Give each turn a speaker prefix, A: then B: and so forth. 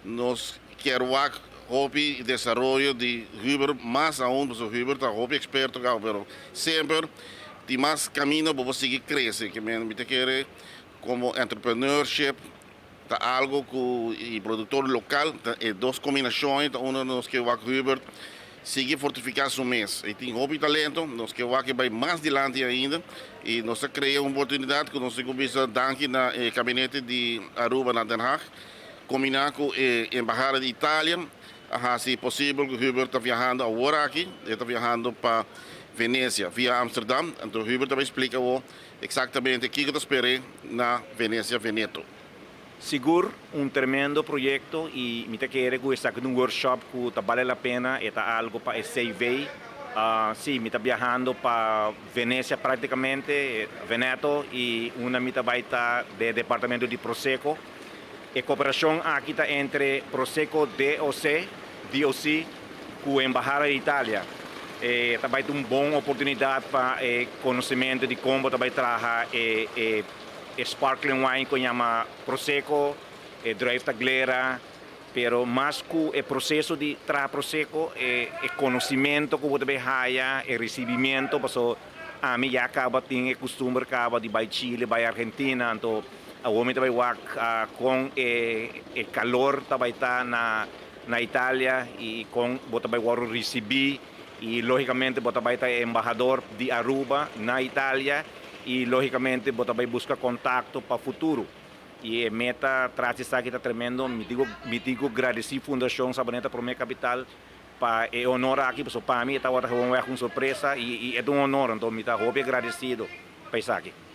A: Nos kier wak hopi desaroyo di Hubert mas aun, pasobra Hubert ta hopi experto caba, pero semper tin mas camino pa bo sigui crece. Ke men mi ta kere como entrepreneurship ta algo cu y productor local ta e dos combinacion ey ta unda nos ke wak Hubert sigui fortifica su mes. E tin hopi talento, nos ke wak e bay mas dilanti ainda y nos ta crea un oportunidad cu nos tin cu bisa danki na e gabinete di Aruba na Den Haag. Kombiná ku e Embahada di Italia a hasi posibel ku Hubert ta viahando awor aki. E ta viahando pa Venecia via Amsterdam. Anto Hubert ta bai splika awor eksaktamente kiko ta sper'é na Venecia, Veneto.
B: Sigur un tremendo proyekto i mi ta kere ku esaki ta un workshop ku ta bale la pena, e ta algu pa e CV. Si, mi ta biahando pa Venecia praktikamente, Veneto, i unda mi ta bai ta den e departamento di Prosecco. E koperashon aki ta entre Prosecco DOC, DOC, ku Embahada di Italia. E ta bai ta un bon oportunidat pa e konosementu di kon bo ta bai traha e e sparkling wine ku yama Prosecco, e druif ta glera, pero mas ku e proseso di traha Prosecco e e konosementu ku bo ta bai haya, e risibimiento, paso ami ya kaba tin e kustumber kaba di bai Chile, bai Argentina, anto Awor mi ta bai wak kon e kalor ta bai ta na na Italia i kon bo ta bai wòrdu risibí i lógikamente bo ta bai ta e embahador di Aruba na Italia i lógikamente bo ta bai buska kontakto pa futuro i e meta tras di esaki ta tremendo. Mi digo mi tin ku gradisí Fundashon Sabaneta Promé Kapital pa e honor aki pasobra pa mi e tabata gewoon wèg un sorpresa i e ta un honor anto mi ta hopi agradesido pa esaki.